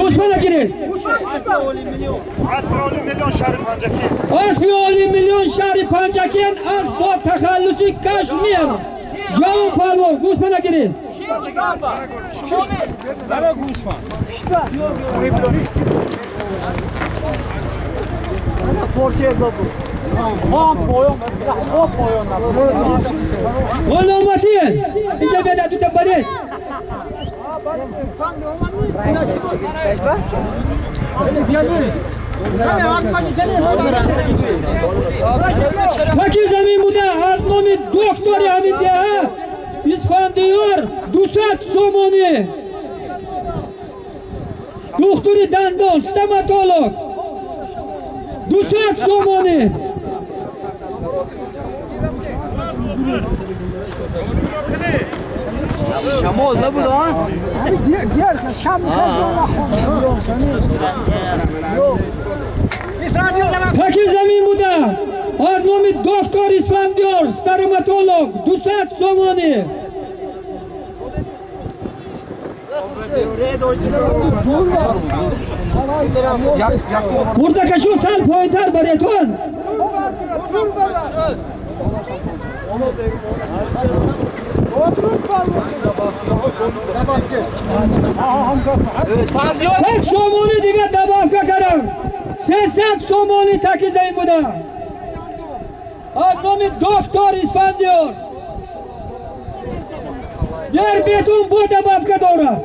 Гӯсфанда гиред. Аспи оли миллион шаҳри Панҷакент, асп бо тахаллуси Кашмир. Ҷавон палвон, гӯсфанда гиред. Ғуломатин, инҷа биёд, дута баред. Таки замин буда аз номи доктори ҳамин деҳа Исфандиёр 200 сомонӣ. Духтури дандон, стоматолог 200 сомонӣ. Шамол набуд, а? Таки замин буда аз номи доктор Исфандиёр, стоматолог 200 сомонӣ. Мурдакашу сал поинтар баретон. Сад сомонӣ дига добавка кардам. 300 сомонӣ таки замин буда аз номи доктор Исфандиёр. Дар бетон бо добавка дорад.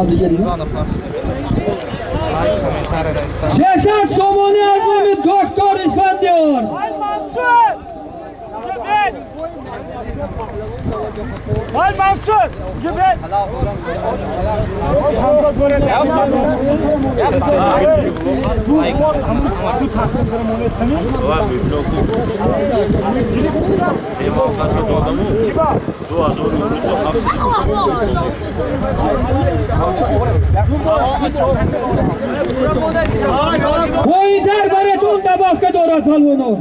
Абдуҷалил. 300 сомонӣ аз номи доктор Исфандиёр. Поинтар баретон добавка дорад палвонон.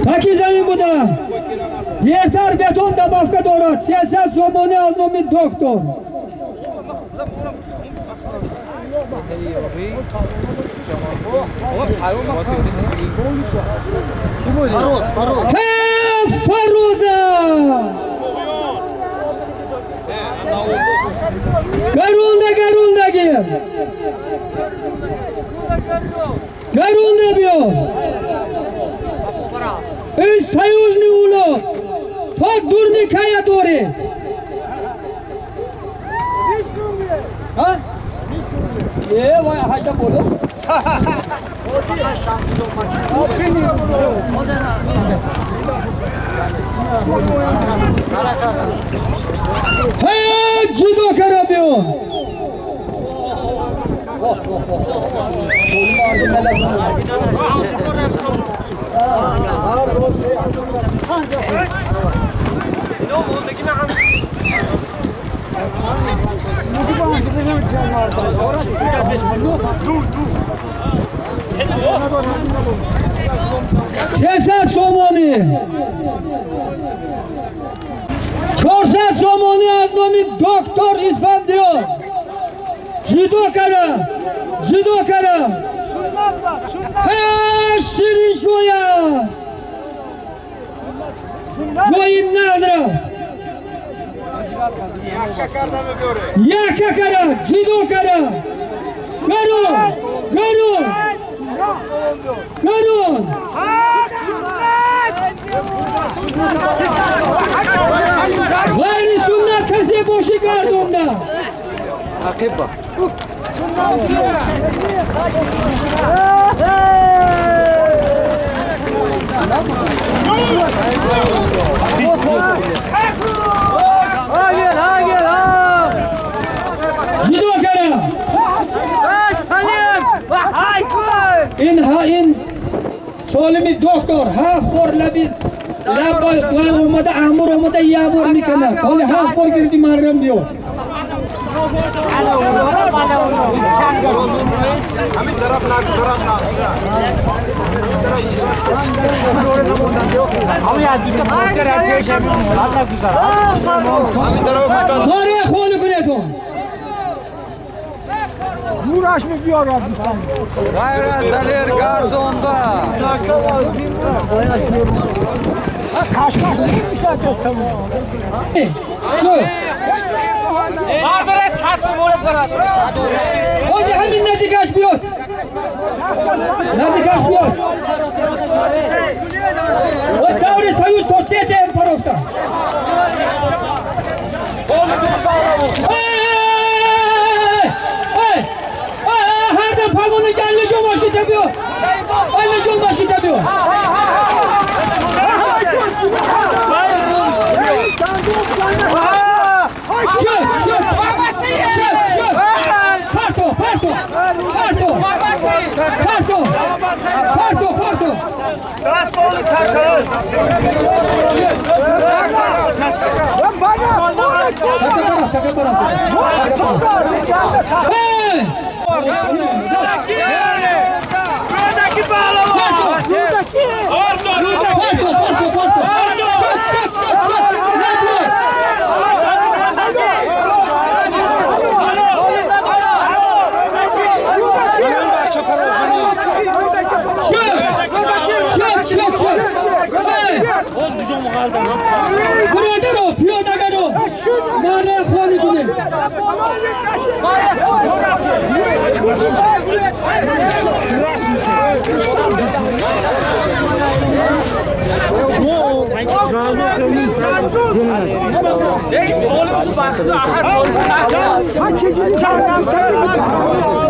Таки замин буда беҳтар бетон добавка дорад. 300 сомонӣ аз номи доктор. Фарроза! Гарунда, гарунда гир! Гарунда биё! Ин союзни уло! То дурни кая дорӣ? Ҳа? Е, вай, ҳайда боло. Ҷудо кара биё! 300 сомонӣ, 400 сомонӣ аз номи доктор Исфандиёр. Ҷудо кара, ҷудо кара. Ширин шоя. Ҷои надра. Яка кара, ҷудо кара. Гарон, гарон, гарон. Ғайри суннат касе бошӣ гардонда. Ақиба. Ҷудо кара. Ин ин солими доктор ҳафт бор лаби Лаб омада амур омада ябор мекунад. Ҳоли ҳафт бор гирди маррам биё. خاره خونه کنه تو دورش می بیارم غیر از دلیر گردونده کشکش نمیشه دستم برداره سرس مورد برد خودی همین نزدیکش بیاد نزدیکش بیاد و دور سایوز توصیه ده پروفتا هر دم پروانه گله جو باش که بیاد گله جو باش که بیاد Parto, parto!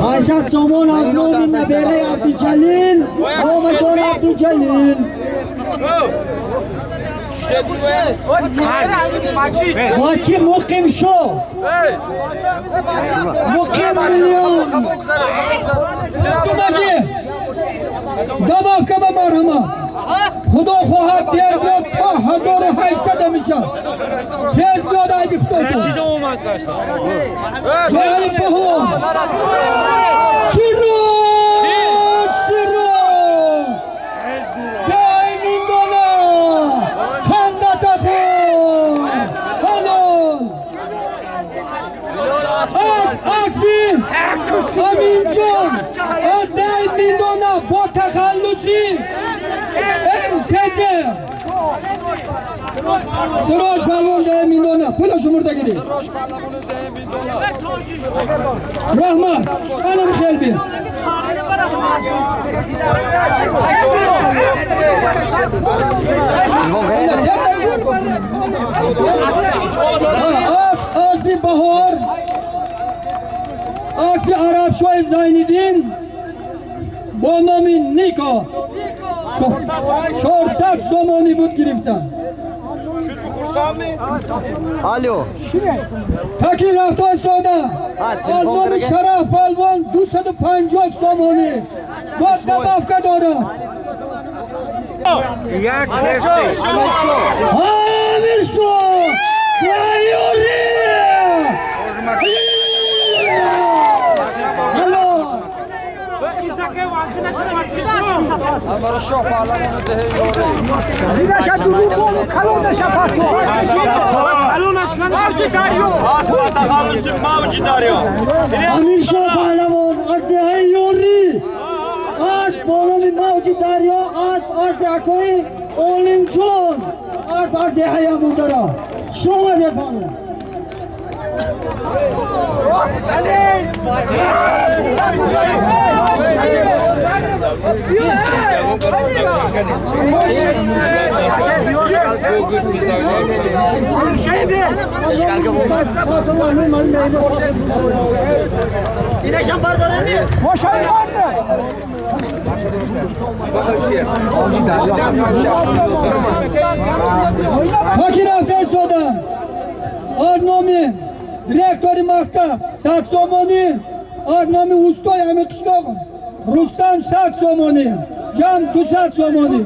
عایشت سومون از نوم نبیره عبدالجلیل نومشون عبدالجلیل ماکی مقیم شو مقیم میلیون ماکی دباب که بمارهما خدا خواهد دیر بیاد تا 1800 میشه تیز بیاد ای بیفتو رسیده اومد داشت جایی بهو سیرو سیرو جای میندونه چند تخون هلول اکبی امین جان از دای میندونه با تخلصی سراج پهلوان ده میلیونه پول شمرده گیری رحمت انا بخیر بی از بی بهار از بی عرب شوی زینیدین با نام نیکا 400 سومانی بود گرفتن. Alo. تکی رفت ایستاده. از نام شرف پهلوان 250 سومانی با دبافکه داره. امیر شو یوری. Alo. امیر شاه پهلوان از دهه یوری از بالام موج دریا از دکوی اولیم جون از دهه امودرا شما ده پهلوان تاکی رفته ایستاده از نام دیرکتور مکتب 100 سومانی از نام اوستای همه قشلاق رستم 100 سومانی جمع 200 سومانی.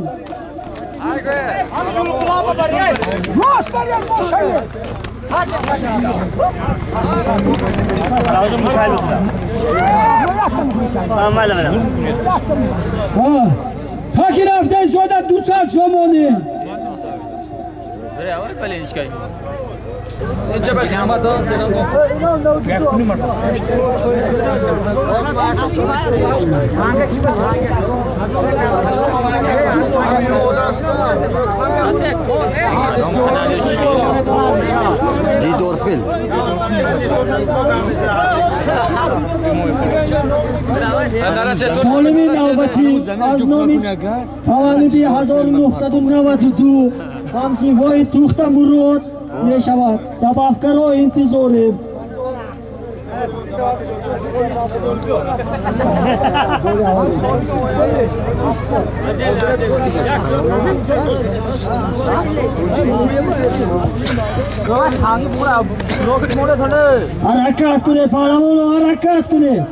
Таки рафта истода 200 сомонӣ. Инҷа ба хизматон селом. Дидорфил. Солими навбатӣ аз номи таваллуди 1992 ҳамсинфҳои Тухта Мурод мешавад. Добавкаро интизорем. Ҳаракат кунед, паҳлавоно, ҳаракат кунед.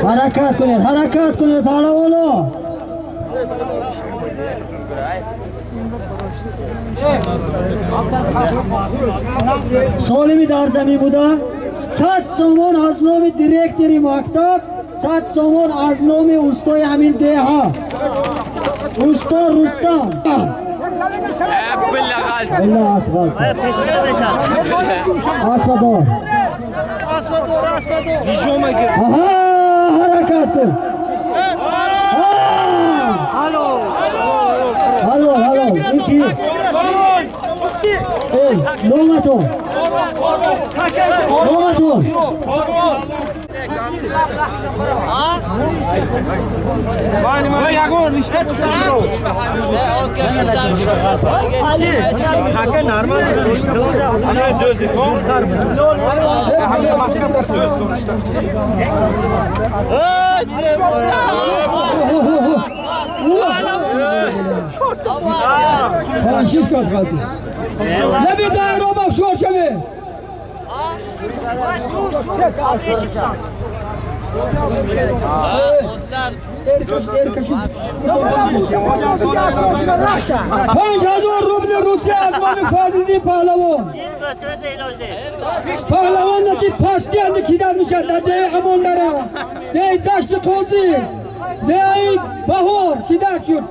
Ҳаракат кунед, ҳаракат кунед, паҳлавоно. Солими дар замин буда 100 сомон аз номи директори мактаб, 100 сомон аз номи устои ҳамин деҳа, усто Рустам. Асбадор. Ҳаракат кун. Ҳало, ҳало, ики. Эй, номатон. Номатон. 5000 рубли Русия аз номи Фазлиддин паҳлавон. Паҳлавон ки пастиянд кидар мешавад дар деҳаи Амондара, деҳаи Дашти Қозӣ, деҳаи Баҳор кидар шуд.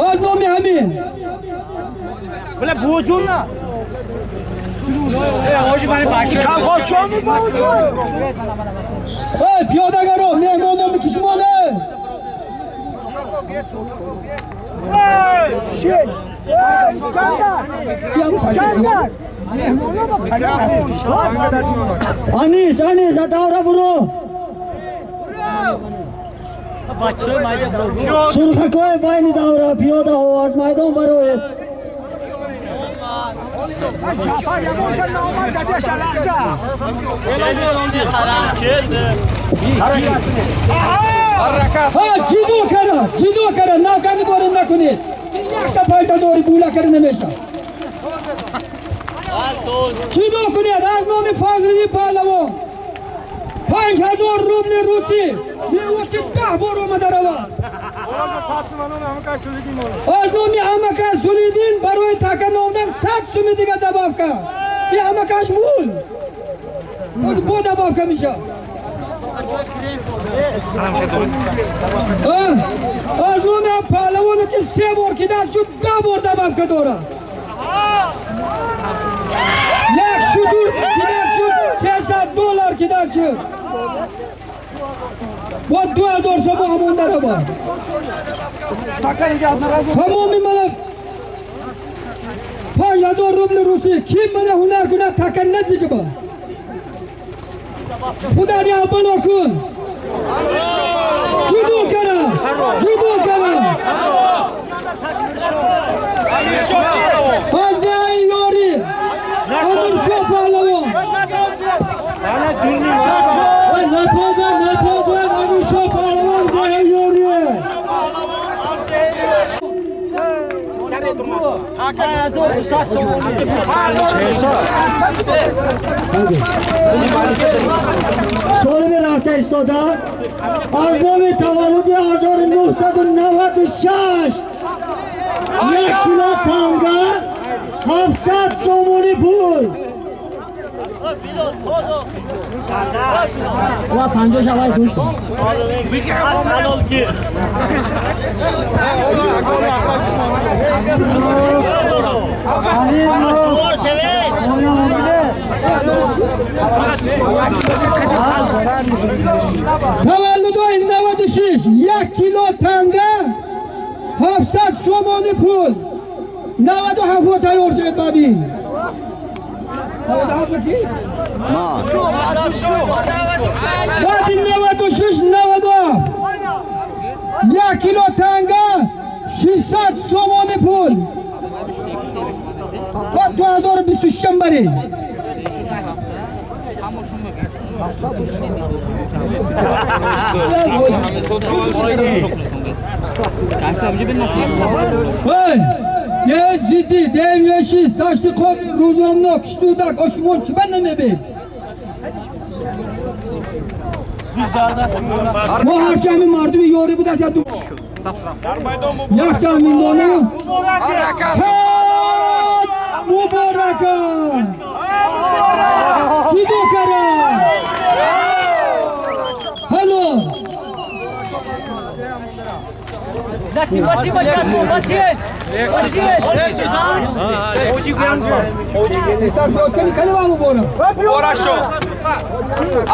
Аз номи ҳамин эй пиёдагаро, меҳмономи кишмон, Анис, Анис, давра буро. Сурхакҳои байни давра пиёдаҳо аз майдон бароед. Ҷидо кара, ҷидо кара, навкани борон накунед. Якта пайта дори була кара намеша. Ҷидо кунед аз номи Фазлиддин паҳлавон. 5000 рубли русӣ меӯ ки 10 бор омада равад. Аз номи ҳамакаш Сулиддин барои така номдан 100 суми дига добавка. И ҳамакаш мул. Бо добавка мешавад. Аз номи паҳлавоне ки 3 бор кидар шуд, 10 бор добавка дорад. Як шутур кидар шуд, $300 кидар шуд. Бо 2000 сомо ҳамонда равад. Тамоми мана 5000 рубли русӣ ким мана ҳунар кунад така назикба. Худо аввало кун. Ҷудо кара, ҷудо кара. Аз Амиршо паҳлавон. Натозан, натозан, Амиршо паҳлавон деҳаи Ёрие. Солими рафта истода аз номи таваллуди 1996 1 кило танга 700 сомонӣ пул. Ва 50 шавай гӯшт. Таваллудои 96 1 кило танга 700 сомонӣ пул. 97 тайёр шуд баъди. 97 ки? Баъди 96 97 1 кило танга 600 сомонӣ пул. Ва 2026 бари. Hey! Gel ciddi, devleşiz, taşlı koy, ruzomlu, kiştudak, oşmon, çiben ne be? Bu harcamı mardumi yori bu da ya du. Yakta mimona. Mübaraka. Sido kara. Hello.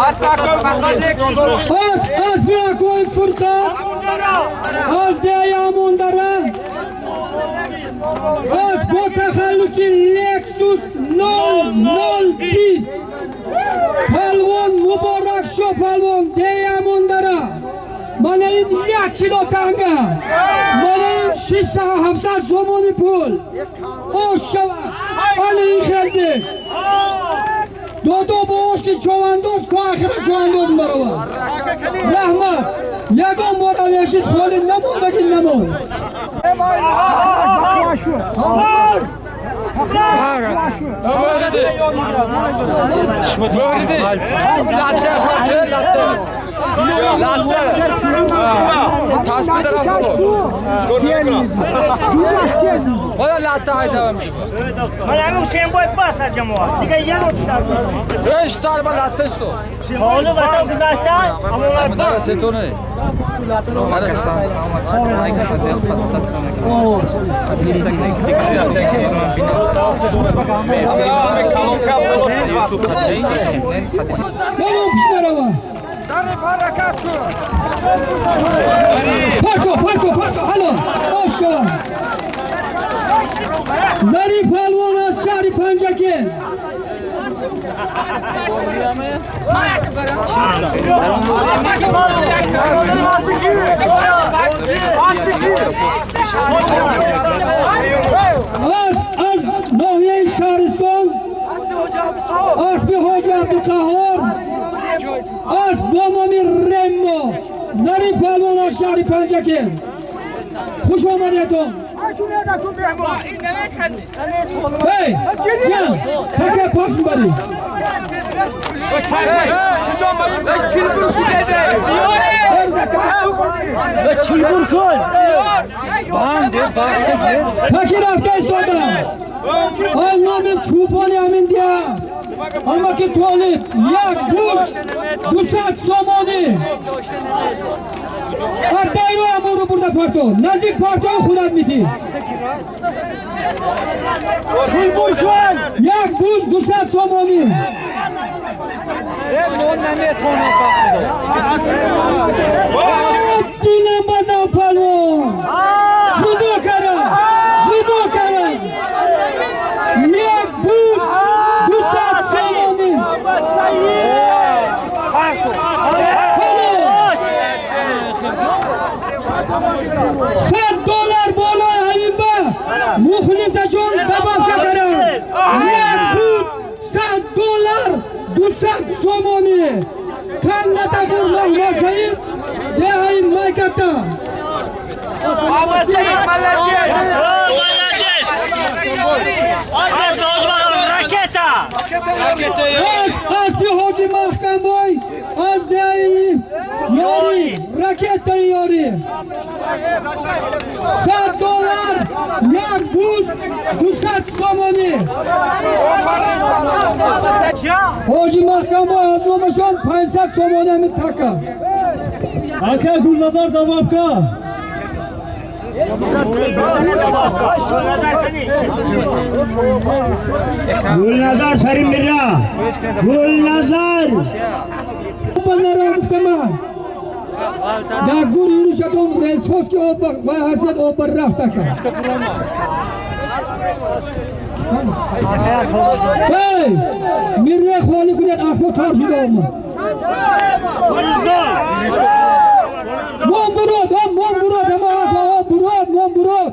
از با تخلص لکسوس 0020 پهلوان مبارک شو پهلوان دیامون داره من این 1 کیلو تنگه من این 600-700 سومونی پول او شود من این خیلی دو باش که چواندوز که آخر چواندوز مرا رحمت یگان بار اویشید خالی نمون بگی نمون Parko, parko, halo, hoşça. Zarif Palvan az şehri Pancakent. Az ناحیه شهرستان اسب حاج عبدالقهار از با نام رمو ظریف پهلوان از شهر پنجکند. خوش آمدیتون. هی جان تکه پاش میبری. تکه رفته ایستادم. آن نام چوپانی امین دیا اما که طالب یک بوز 200 سومانی هر رو امورو برده پارتو نزدیک پارتو خودت میدی یک بوز 200 سومانی دینم بزن پلو جدو کرم جدو کرم یک بود 200 سومانی $100 بالای همین با مخلصشون تماشا کرد. یک بود сомонӣ кандата бурмон росаид деҳаи Майката. Аз ҳоҷи Маҳкамбой аз деҳаи Ёрӣ, ракетаи Ёрӣ, $100, як буз, 200 сомонӣ. Ҳоҷи Маҳкамбой аз номашон 500 сомонӣ ҳамин така. Ака Гулназар добавка. Гулназар Шарим Мирза. Гулназар. Дар гури юрушатон рейсхост ки об ва ҳасад об бар рафт ака. Эй, мирре холи кунед, ахмо тар шуда омад. Мон бурод, мон бурод, ама об бурод, мон бурод.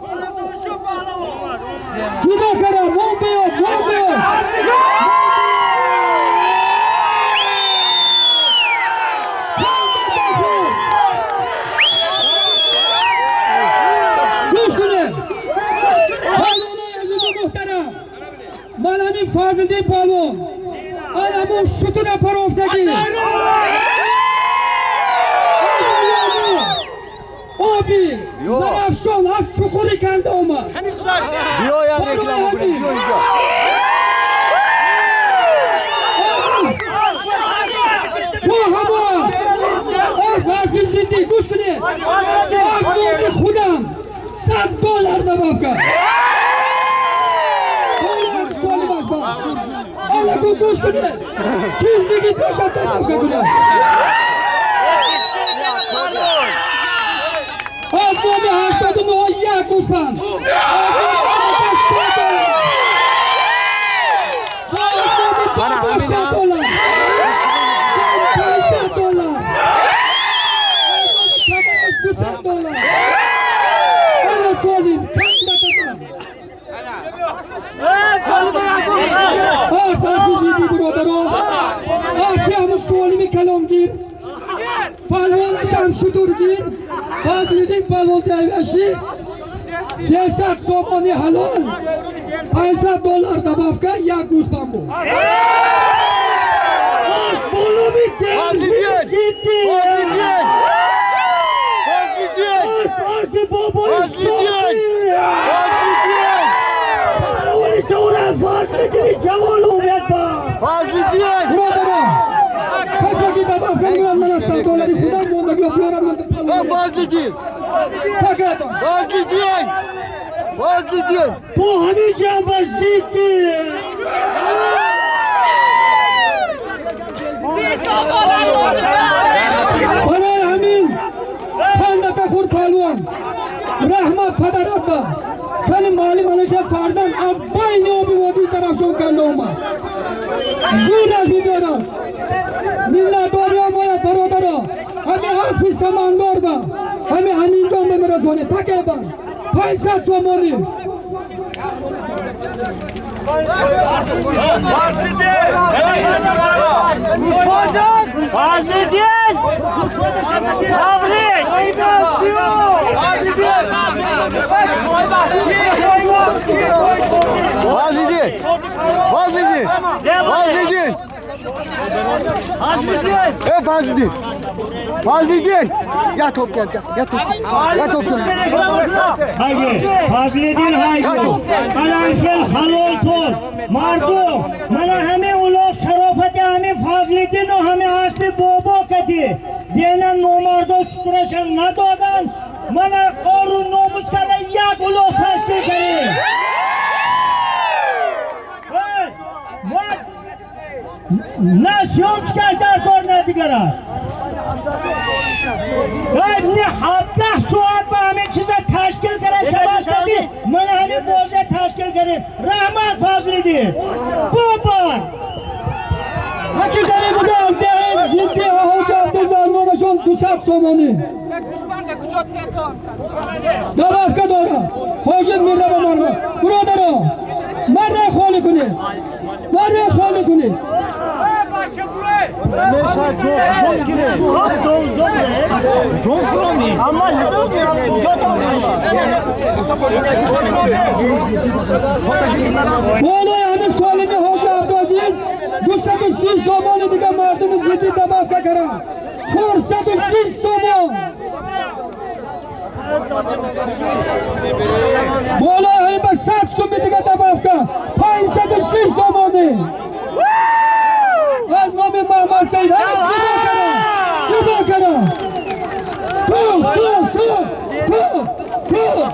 Ҷудо кара, мон биёд, мон биёд. Гӯш кунед. Палвонои азизу муҳтарам, ман ҳамин Фазлиддин палвон, ан ҳамун шутура парофтагӣ. Оби Зарафшон аз чуқури канда омад. Биёяд реклама кунед, биё инҷо. Бо ҳамо аз ҳарфи зиддӣ гӯш кунед. Аз номи худам $100 добавка. Аллакун гӯш кунед. Киздиги бошад добавка кунад. Аз номи 89 як гӯсфанд. Аз номи $100. $500. $200. Ана солим. Аз ҳарфи зиддӣ бародарон, аз ҳамун солими калонгир, палвонашам шутургир, Фазлиддин палвон деҳавашӣ, 300 сомони ҳалол, $500 добавка, як гӯсфанд буд. Аз боломи Фазлиддин! зиддӣ. Фазлиддин! Фазлиддин! Аз бобои Фазлиддин! Фазлиддин! Палвони Саура Фазлиддини ҷавон омад ба. Фазлиддин! Бародарон, касе ки добавка мекунад, ман аз $100 худам мондагиро биёрам, ман О, Фазлиддин! Такатон. Фазлиддин! Фазлиддин! Бо ҳамин ҷанба зиддӣ. Барои ҳамин кандата хур палвон, раҳмат падарат ба. Кани маълим алайка фарзанд аз байни оби водии Зарафшон канда омад. Зур аз мебиёрад. Миннатдориём бояд бародаро. Ҳами аспи самандор ба, ҳами ҳаминҷон ба мерасонед. Такебан 500 сомонӣ. Фазлиддин! Таврик! Фазлиддин! Фазлиддин! Фазлиддин! Э, Фазлиддин! Фазлиддин! Я топ гел, я топ гел, я топ гел. Haydi, Fazliddin haydi. Mana halol to'z. Мардум, mana ҳамин улоқ шарофати ҳамин Фазлиддину ҳамин асби бобо кади. Дена номардо шутрашан надодан. Mana ору номус карда як улоқ ташкил кардем. На съёмочкаш дар кор, на дигараш. Не 17 соат ба ҳамин чиза ташкил карда шабаш кардӣ, мана ҳамин бозия ташкил кардем. Раҳмат Фазлиддин. Бобар. Ҳақиқате будам деҳаи зидди ҳоҷи Абдулла номашон 200 сомонӣ. Добавка дорад. Ҳоҷи Мирра ба марҳамат. Бародаро, марра холӣ кунед. Марра холӣ кунед. Болои ҳамин солими ҳоҷи Абдуазиз 230 сомони дига мардуми зидди добавка каранд. 430 сомон. Болои ҳамин ба 100 суми дига добавка 530 сомонӣ. Аз номи Маҳмад Саид ҷудо кара. Ту ту ту ту ту ту. Ҷудо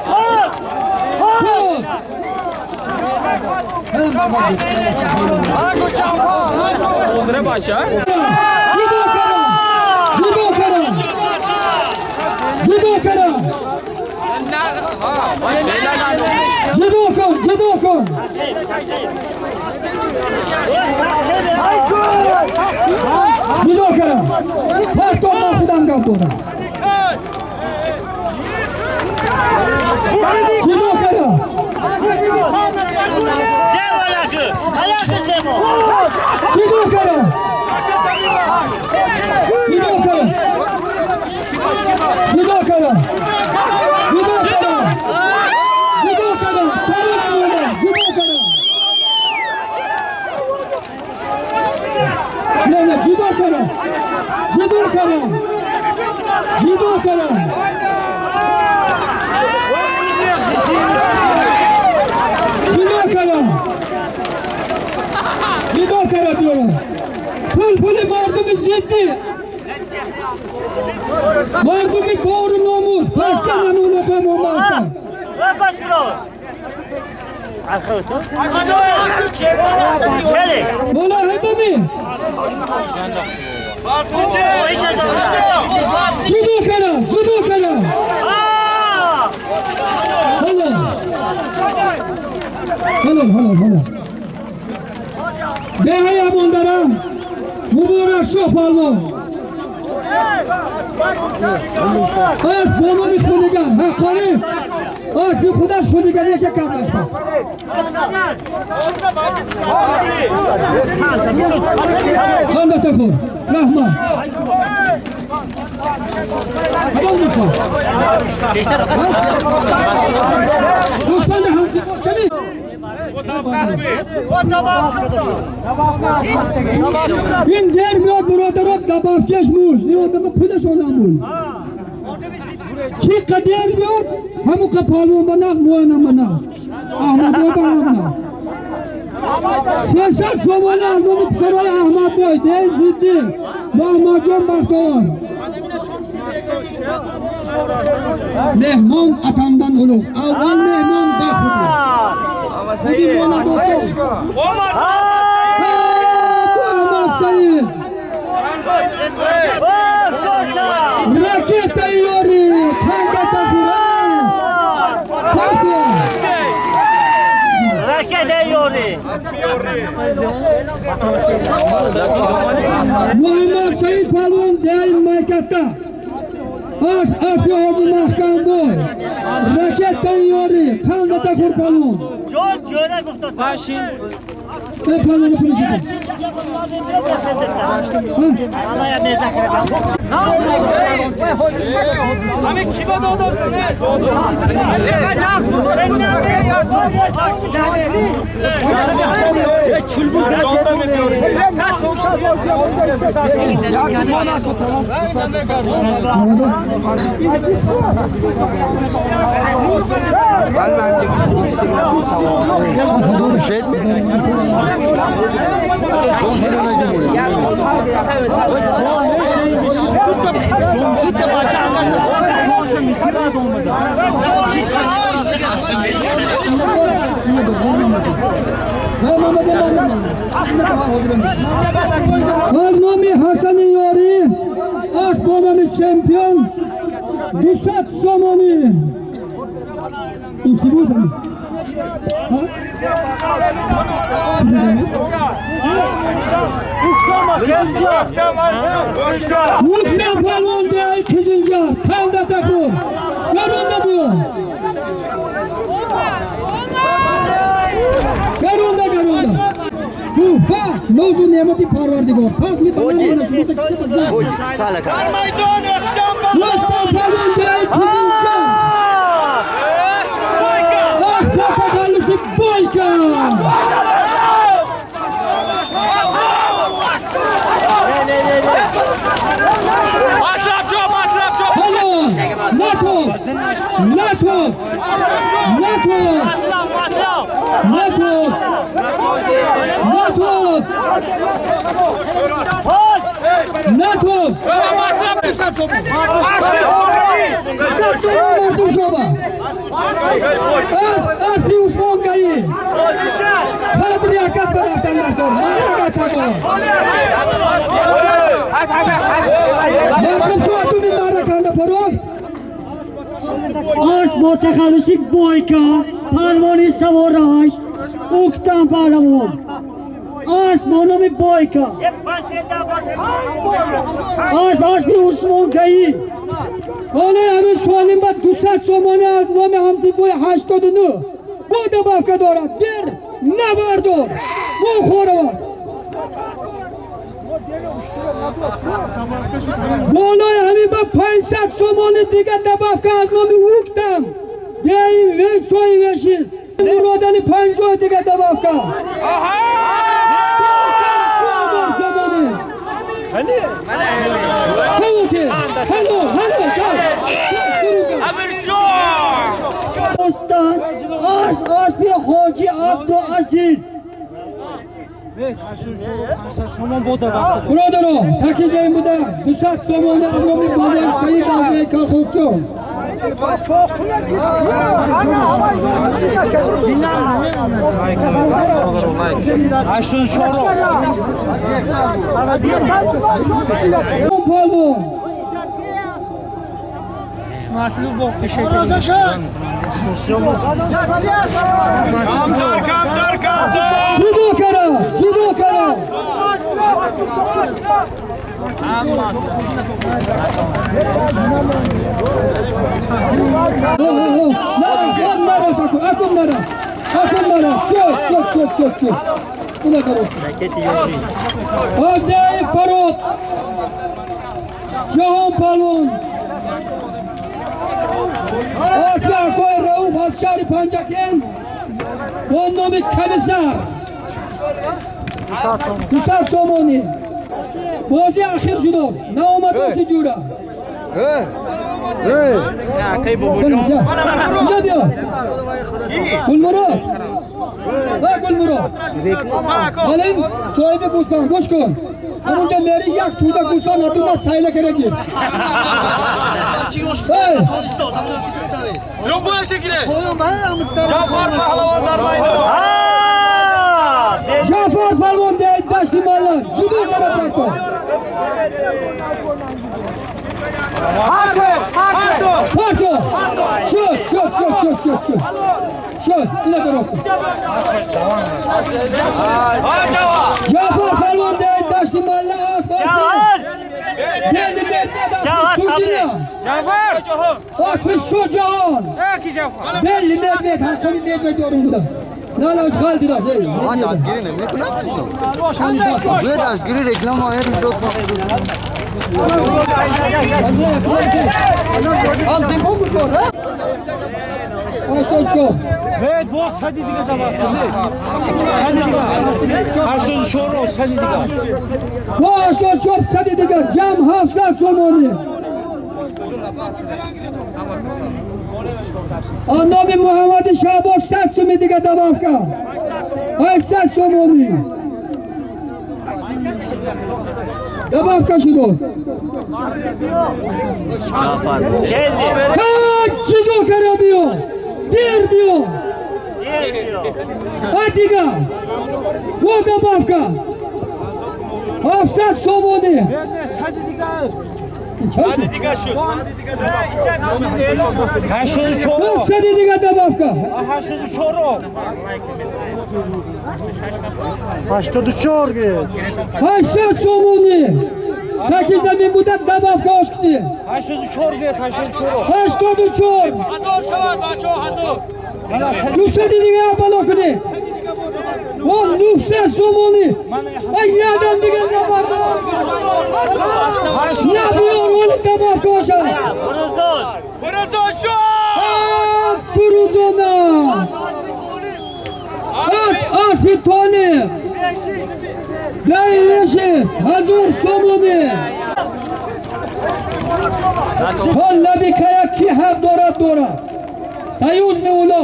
кара. Ҷудо кара. Ҷудо кун, ҷудо кун. Ҷудо кара. Партов ман худам гап дорам. Ҷудо кара. Ҷудо кара. Ҷудо кара. Ҷудо кара. Ҷудо кара. Ҷудо кара. Ҷудо кара. Не, не, ҷудо кара. Ҷудо кара. Ҷудо кара. Ҷудо кара. Ҷудо кара диёрам. Пул пули мардуми зиддӣ. Мардуми бору номус. Пашта намунақа момаста. Бола ҳайбами. Ҷудо кара, ҷудо кара. Ҳало. Ҳало, ҳало, ҳало. Деҳая мондарам. Муборак шоҳ палвон. Аз бо номи хулиган, ҳаққонӣ. Аз би худаш хулиган еша кам дошта. Ханда тахур. Раҳмат. Кадом мехоҳ? Дӯстони ҳамсифот кани? Ин дер меод бародарот добавкеш муш. Ин одама пулашон намул. Чӣ қадар меод ҳамун қа палвон ба нақд муайнам ба нақд. Аҳмадбой ба ҳам нақд. 300 сомона аз номи писарои Аҳмадбой, деҳи зиддӣ, Муҳаммадҷон Бахтовар. Меҳмон атандан улуғ. Аввал меҳмон баъд худ. Худи мона дӯстон. Муҳаммад Саид. Ракета ёри, танга тафира. Ракета ёри. Муҳаммад Саид палвон деҳи Майкатта. Аз аспи ҳоҷи Маҳкамбой. Ракета ёри, танга тафур палвон. Ҷон ҷона гуфта. Башин. Палвони пулиши. Аз номи Ҳасани Ёрӣ, аз бо номи чемпион 200 сомонӣ. Ин кӣ буд? Мутлақ палвон деҳаи Қизилҷар, қанда тахур. Гаронда биё. Гаронда, гаронда. Туҳфа нозу неъмати Парвардигор. Пас мебарам. Рустам палвон деҳаи Қизилҷон. Асп бо тахаллуси Бойка. Натов! Натов! Натов! Натов! Натов! Натов! Мардум шоба! Аспи Усмонгаи! Қадри акас барафтан дардор! Мардум шо атуми мараканда фарофт! Асп бо тахаллуси Бойка, палвони савораш Уктам паҳлавон. Асп бо номи Бойка. Асп аспи Усмонгаӣ. Ҳоло ҳамин суолим ба 200 сомона аз номи ҳамсинфои 89 бо добавка дорад. Бир набардор. Бо хоравад. Болои ҳамин ба 500 сомони дигар добавка аз номи Уктам. Деҳаи Весои Вешист. Муродали 50 дигар добавка. Сомони. Ҳало, ҳало, Устод асп аспи Ҳоҷи Абдуазиз. Бародаро, такидем буда 200 сомона аз номи бозори Саид Азаи Калховчон. Палвон. Ҷудо кара, ҷудо кара. Ҳавзаи Фарод, Ҷаҳон палвон. Аспи акои Рауф аз шаҳри Панҷакент бо номи Комиссар. 200 сомонӣ. Бозӣ ахир шудааст. Наомад оси ҷура. Инҷа биё. Гулмурод. Ва Гулмурод. Ҳола ин соҳиби гӯсфанд гӯш кун. Ҳамонҷа мери як тӯда гӯсфанд надуна сайла кара гир. Ҷафар палвон деҳаи Дашти Малла. Ҷудо кара бракон. Парто! Шуд, шуд, шуд, шуд, шуд, шуд. Шуд, ина коробка. Ҷафар палвон деҳаи Дашти Малла. Аспи Шуҷоон. Белли медвед, ҳасани медвед ёрум буда. На, хал дидас. Дастгирӣ намекунад? Бояд дастгирӣ реклама ҳамсинфо гузор, 84. Боз сади дига добавка. 84 сади дига. Бо 84 сади дигар ҷамъ 700 сомонӣ. Номи Муҳаммади Шаҳбоз 100 суми дига добавка. 800 сомонӣ. Добавка шудааст. Ҷудо кара биё. Дер биё. Дига. Бо добавка. 700 сомонӣ. 84 дига добавка. 84 гед. 800 сомонӣ. Таки замин буда добавка ошкни. 84 гед, 84. 84. Ҳазор шавад бачаҳо, ҳазор. 200 дига бало кунед. О, 900 сомонӣ. Ай, ядам дига набард. Набиёр, оли добавка бошад. Фурӯзона. Аспи Толиб. Дай 6000 сомонӣ. Ҳоллаби кая ки ҳақ дорад дорад. Союз меула.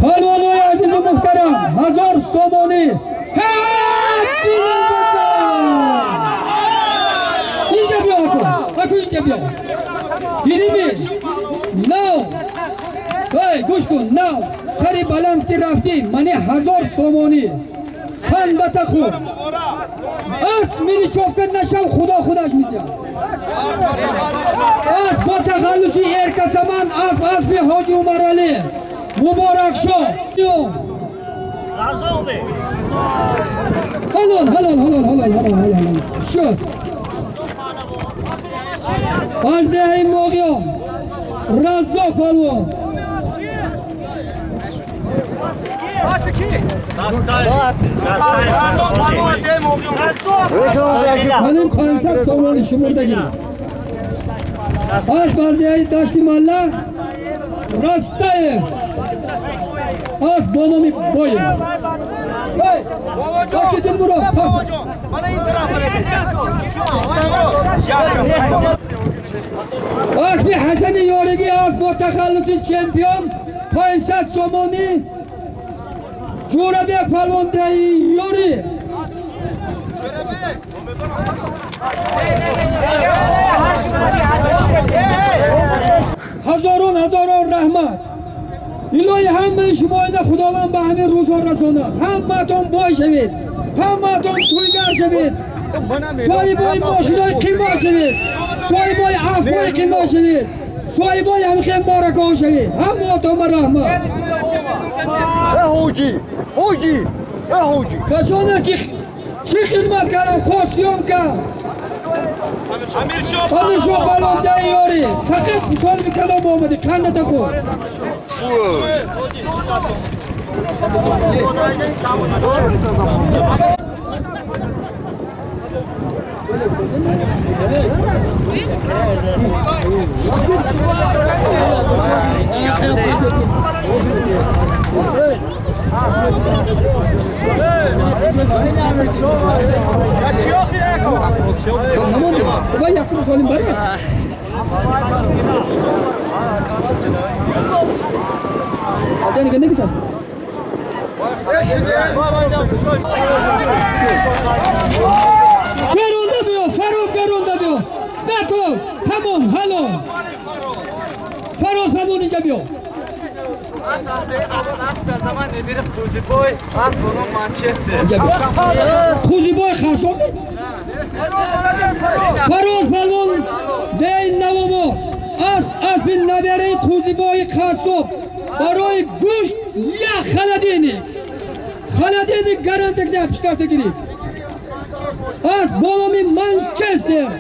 Палвонои азизу муҳтарам, 1000 сомонӣ. Инҷа биё аку, аку инҷа биё. Дидими? Нав. Эй, гӯш кун, нав. Сари баланд ки рафтӣ, мани 1000 сомонӣ. Хандата хӯр. Асп миричовка нашав, худо худаш медиҳад. Асп бо тахаллуси Эркасаман, асп аспи Ҳоҷи Умаралӣ. Муборакшо. Ҳалол, ҳалол, ҳалол, ҳалол, ҳалол, ҳалол. Шуд. Аз деҳаи Моғиён Раззоқ палвон. Маним 500 сомонӣ шумурда гирифт. Асп аз деҳаи Дашти Малла Растаев. Асп бо номи Боев. Аспи Ҳасани Ёригӣ асп бо тахаллуси чемпион 500 сомонӣ. Ҷӯрабек палвон деҳаи Ёрӣ. Ҳазорон ҳазорон раҳмат. Илоҳи ҳамаи шумоида Худованд ба ҳамин рӯзҳо расонад. Ҳамаатон бой шавед, ҳамаатон тӯйгар шавед, соҳибои мошинои қимат шавед, соҳибои афҳои қимат шавед, соҳибои ҳамхел муборакон шавед. Ҳамаатон ба раҳмат. Касоне ки чӣ хидмат кардам, хостиём кард. Амиршоҳ палвон деҳаи Ёрӣ. Фақат солими калом омадӣ, қандата хӯр. Gerunda biyo, Faruk gerunda biyo. Nakol, tamam, halo. Faruk tamam inja biyo. Хуziboy Харсом. Фарух палвон бейн навомо. Аз аспи набераи Хуziboy Харсом. Барои гӯшт як халадини. Халадини гарантик не пиштафта гирифт. Аз боломи Манчестер.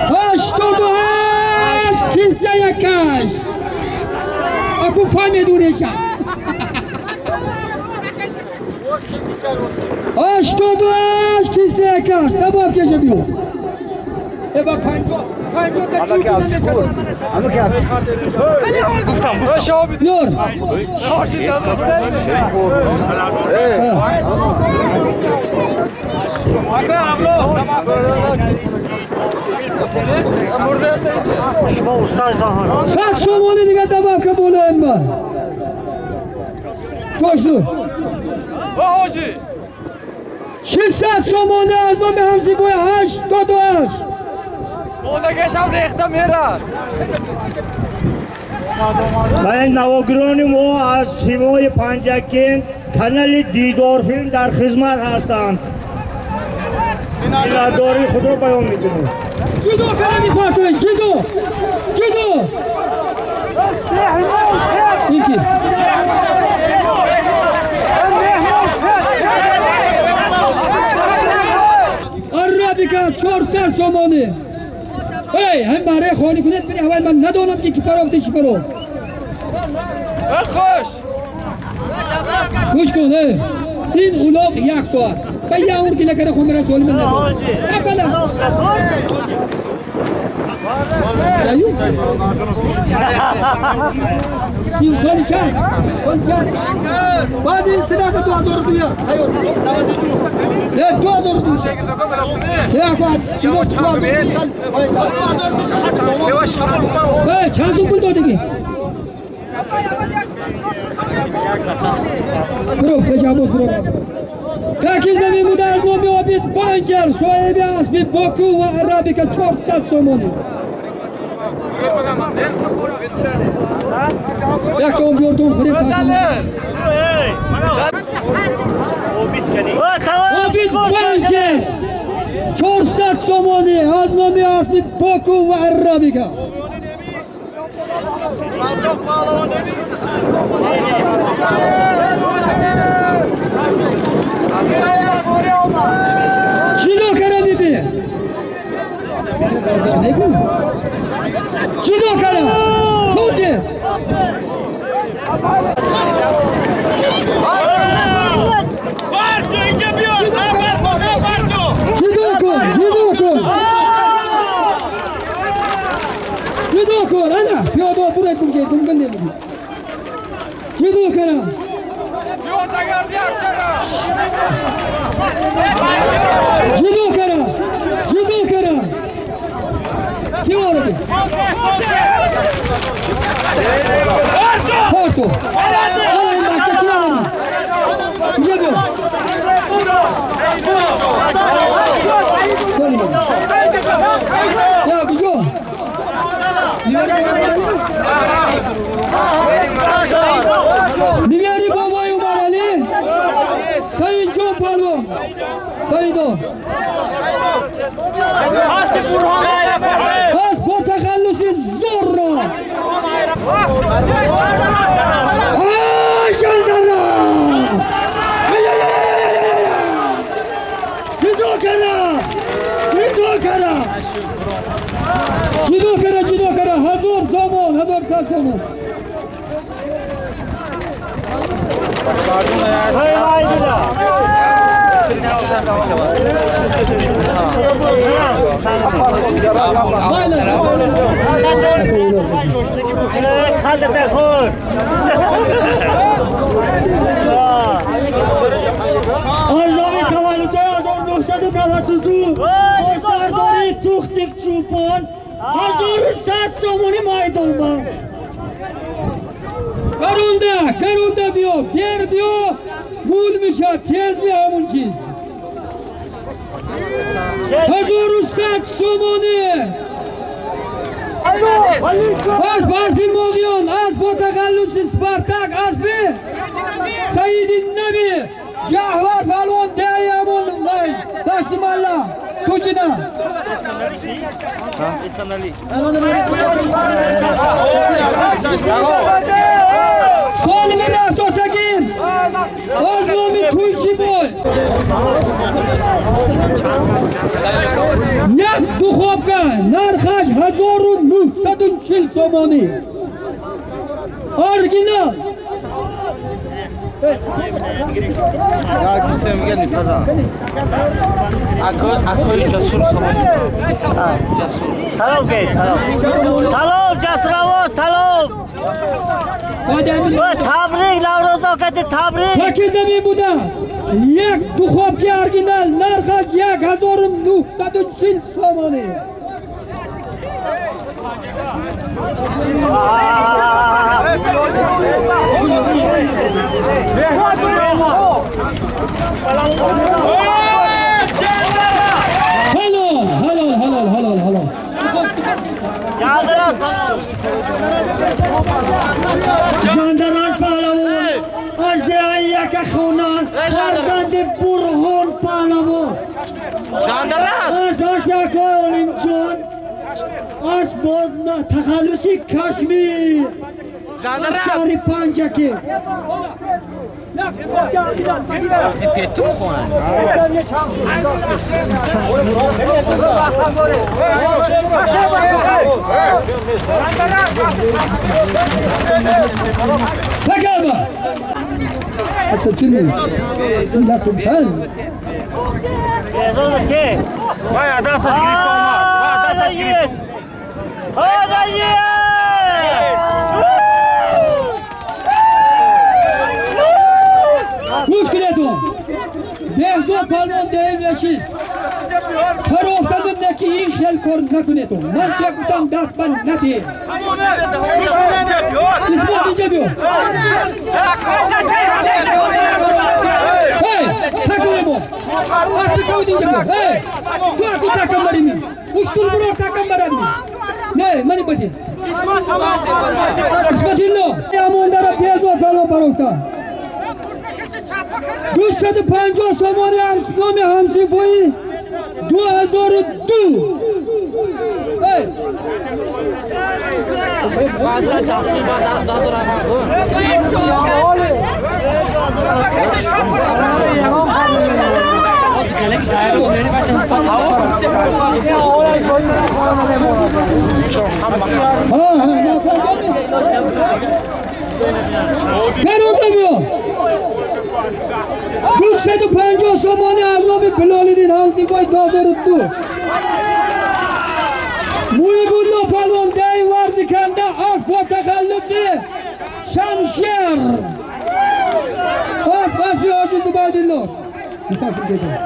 88 киса якаш. Аку фамедуреша. 88 киса якаш. Добав кеша биё. Эба 50 та чӯб. Ёр. Сад сомонӣ дига добавка болоем ба. Коштур. 600 сомонӣ аз номи ҳамсифои 88. من نواگران ما از سیمای پنجکین کانال دیدار فیلم در خدمت هستند. داری خود را بیان میکنیم. جدو فرمی پارتوی جدو جدو یکی 400 сомонӣ. Эй, ҳам барои холи кунед, бири аввал ман надонам ки ки парофти чи парофт. Хош. Гӯш кун, эй. Ин улоқ як соат. Ба я умр ки накара хун мера соли ман надонам. Аввала. Соли чанд? Соли чанд? Баъд ин сидака 2002. Ҳайёр. Не, 2002. Не, аква, 2002. Эй, чанд сум пул додиги? Бро, пеш Аббос, бро. Каки замин буда аз номи Обид Банкер, соҳиби асби Боку ва Арабика 400 сомонӣ. Як он биёрдум хӯрем. Обид Банкер 400 сомонӣ аз номи асби Боку ва Арабика. Чидо кара биби? Чидо кара? Худи! Чидо кун? Чидо кун? Чидо кун? Ана, пиёдо буред кунке, думган немуди. Чидо кара? Чидо кара? Чидо кара? Ки ворди? Порто! Ана ин бача ки надори? Куҷа биё? Соли ман. Я куҷо? Мивери бобои Умаралӣ, Саидҷон палвон, Саидо. Пас бо тахаллуси Зорро. Ай, Жандара! Ай-яй-яй-яй-яй-яй! Ҷудо кара! Ҷудо кара! Ҷудо кара, ҷудо кара, 1000 сомон, 1100 сомон. از نام تولد 1992 با سرداری توختیک چوپان 1100 سومونی مایدون با. Карунда, карунда биё, дер биё, гул мешавад, тез биё ҳамун чиз. 1100 сомонӣ. Пас ба асби Моғиён, асб бо тахаллуси Спартак, асби Саиди Наби, Ҷаҳвар палвон деҳаи ҳамон Дашти Малла, Куҷина. Солими расосагин аз номи Тӯйчибой. Як духобка нархаш 1940 сомонӣ. Оригинал. Салом гей, салом. Салом Ҷасураво, салом. Табрик Наврӯз окати табрик. Каки замин буда як духобки оригинал нархаш 1940 сомонӣ. Halol, halol, halol, halol, halol. Жандараш паҳлавон аз деҳаи яка хона фарзанди Бурҳон паҳлавон аз ошакои Олимҷон аз бо тахаллуси Кашмир аз шаҳри Панҷакент. تکبر حتی چی نیست این دست چند Вай дасташ гирифта омад. Вай дасташ гирифта. گوش کنیتون بهزاد پهلوان دهیم نشید فروختن که این خیل کار نکنیتون من چه گفتم دست من ندهید اسمت اینجا بیا هی تکونه با اصلی که اینجا بیا هی تو اکو تکم برمی اشتول برو تکم برمی نه منی بدی اسمت اینو امون داره بهزاد پهلوان فروختن 250 سومانی نام همسیفوی 2002 ای ها 250 سومانی از نام بلالدین همسیفوی 2002 مویبالله پهلوان دی ورزی کنده اف با تخلص شمشیر اف اف حاجی زبیدالله مسافر دیده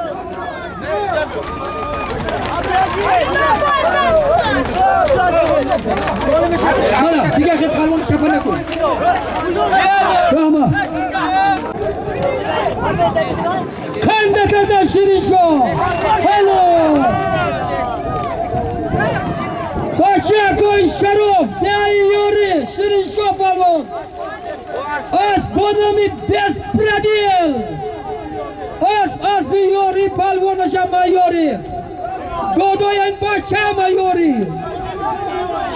حالا دیگه خیلی پهلوان چپا نکن رحمه خنده کرده شیرین شو هلو بچه شروف دیاری شیرین شو پهلوان از بادامی بسپردیل از از بیاری پهلوان شما یاری دودای این بچه ما یاری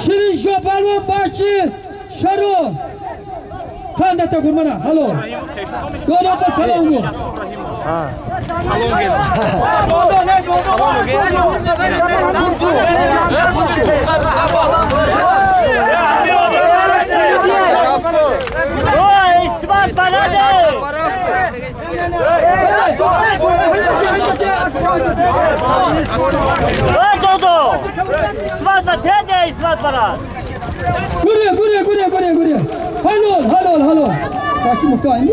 شیرین شو پهلوان بچه شروف خنده تا کرمانه هلو دودو به سلام گو اسمت بلده. دودو اسمت بلده اسمت بلد. گوریه گوریه گوریه گوریه گوریه هلو هلو هلو بچه مفتاحی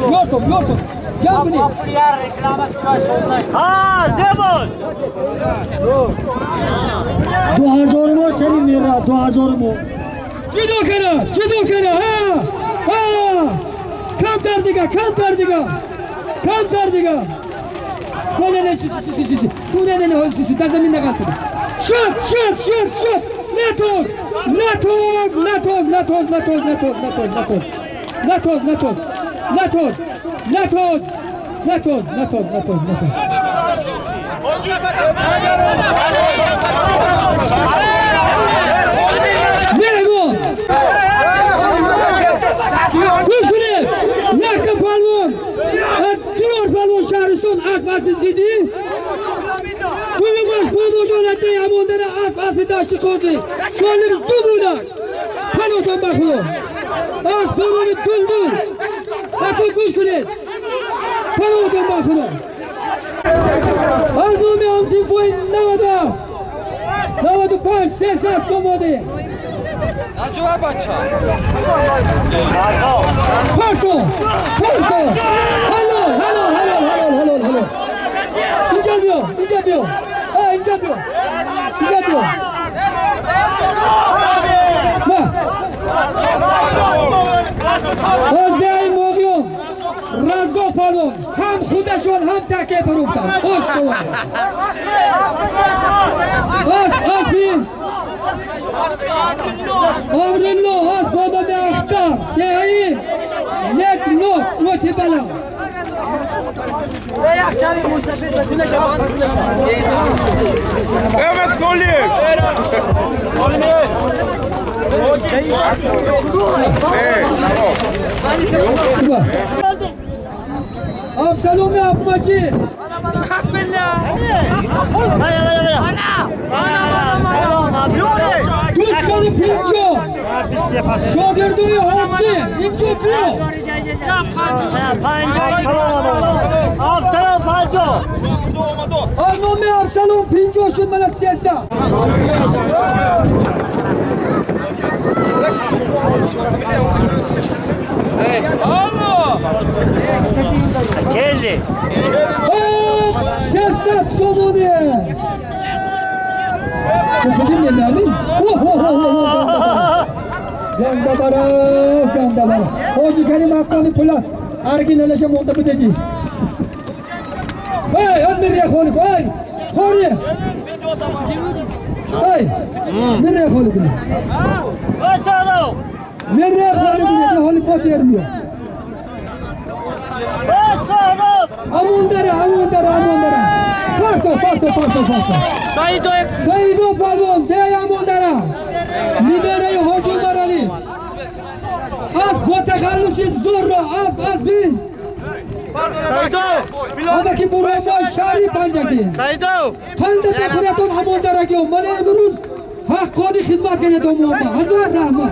یورتم یورتم جمع کنید ها زبون 2000 مو سری میرا 2000 مو جدو کنه جدو کنه ها ها کم تر دیگه کم تر دیگه کم تر دیگه نه نه نه نه نه نه در زمین نقص شد شد شد شد نتوز نتوز نتوز نتوز نتوز نتوز نتوز نتوز نتوز نتوز نتوز نتوز نتوز نتوز نتوز مهمون گوش کنید یک پهلوان از دور پهلوان شهرستان اسب اسب زیدی دومش بابا جانته همون داره اسب اسب دشت قاضی سالم دو بودن پناهتان بخدا اسب پهلوان دلدل اکو گوش کنید پناهتان بخدا از نام همسیفوی 97 95 300 سوماده پرتو پرتو هلو هلو هلو هلو هلو هلو اینجا بیا اینجا بیا اینجا بیا اینجا بیا نه از بیای موقیون رزا پهلوان هم خودشون هم تکه فروختن خوش دوان از اسبی امرالله از بادام اختر دهی یک نه روتی بلا Evet golü. Абсаломи Абмаҷид. Дусаду пинҷоҳ. Шогирдои ҳоҷӣ инҷо биё. Абсалом 50. Аз номи Абсалом 50 шуд мана 300. Кези. 600 сомонӣ. Ganda bara, ganda bara. Hoji Karim Afg'oni pula originallasha monda budagi. Hey, Mirya Xoliq, hey, Xori. Hey, Mirya Xoliq. Mirya Xoliq, Xoliq bot yermiyor. Amondara, amondara, amondara. Parto, parto, parto, parto. Saido Palvon, dey Amondara. Liberayi Hoji Umarali. Af бо тахаллуси зурро аф аз бин. Амаки буромой шаҳри Панҷакӣ. Қанда бихӯратон Амондарагиё. Мана имрӯз ҳаққони хизмат кардетон мома. Ҳазор раҳмат.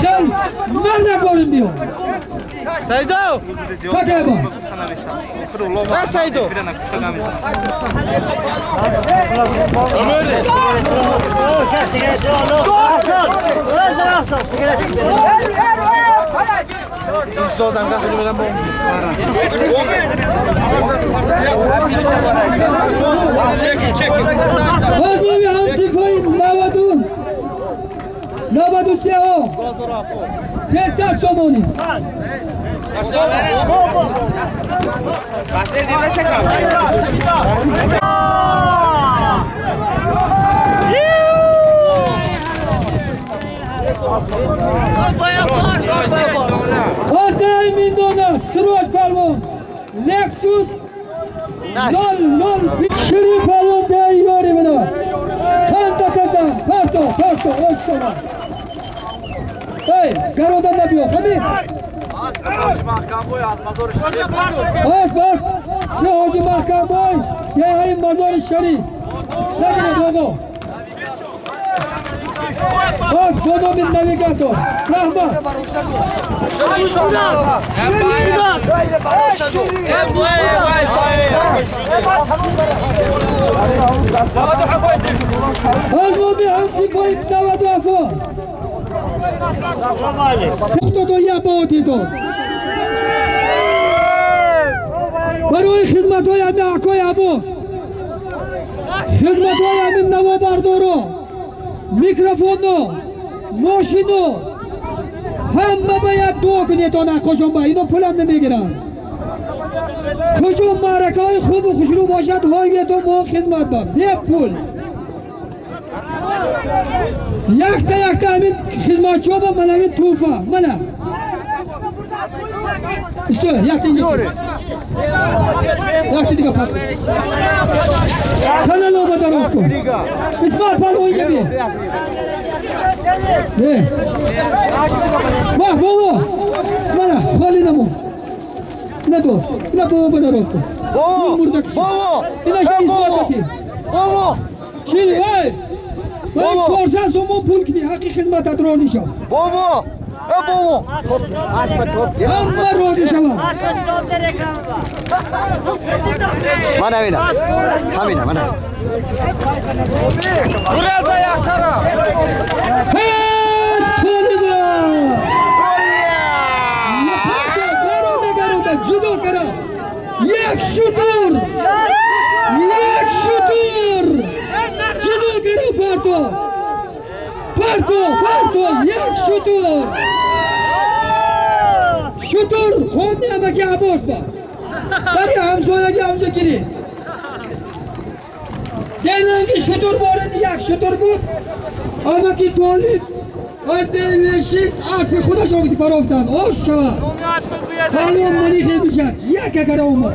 Хел марда борим биё. Пакайба. Аз номи ҳамсифои 93 300 сомонӣ. Аз Миндона Сироҷ Палвон Lexus 00 Шири Палвон деи ёри мина. Қанда кардам. Парто, парто, оштона. Эй, гарода набиё, ҳамин. Ас, ас, ё Ҳоҷи Маҳкамбой, ё ҳамин Мазори Шариф. Набинед, оғо. Ас, бо номи навигатор. Раҳмат. Аз номи ҳамсифои 97. 71 бо барои хизматҳои ҳами акои Аббос, хизматҳои ҳамин навобардоро, микрофоно, мошино, ҳама бояд дуо кунедон акошон ба ино пулам намегиранд. Куҷо маъракаҳои хубу хушрӯ бошад, ҳоятон мо хизмат ба бепул. Якта якта ҳамин хизматчиҳо ба ман ҳамин тӯҳфа мана. Исто, якта якта дига пас. Канал омада рост кун. Исмоил Палвон инҷа биё. Не. Вах, бобо. Мана, холи намо. Ина до. Ина бобо бада рост кун. Бобо! Бобо! Ина ши исботати. Бобо! Чи, эй! Бобо! 400 сомон пул кини, ҳаққи хизматат рози шав. Бобо! Э бобо! Аспа топ. Ҳама рози шаванд. Мана ҳамина. Ҳамина, мана. Толиба! Гарода, гарода, ҷудо кара. Як шутур! Як шутур! Ҷудо кара парто! Парто, парто, як шутур! Шутур хони амаки Аббос ба. Бари ҳамсояги ҳамҷа гирид. Денанги шутур борид, як шутур буд. Амаки Толиб аз девешист аспи худашон барофтанд. Ош шавад. Палвон манихе бишад. Як акара омад.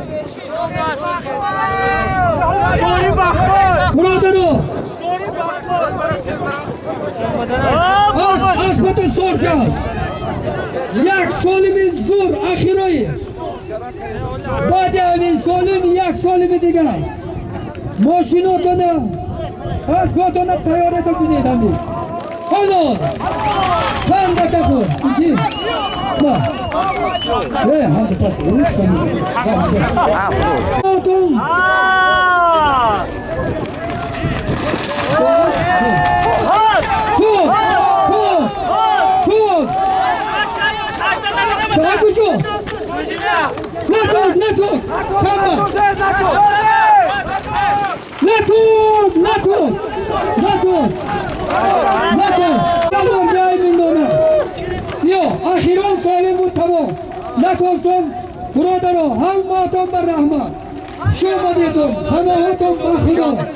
Бародаро, аспата сор шав. Баъди ҳамин солим як солими дигар мошинотона, аспотона тайёрато бинед. Ҳамин ҳалол пандака хӯр ики ма. Э, ҳазр пас. Отун. Ту, ту, ту. Так куҷо? Натур, натур. Кама. Натур, натур. Натур. Натур. Тамом ҷай миндона. Ё, ахирон солим буд, тамом. Натонстон, бародаро, ҳамаатон ба раҳмат. Шумадетон, ҳамаҳотон ба Худо.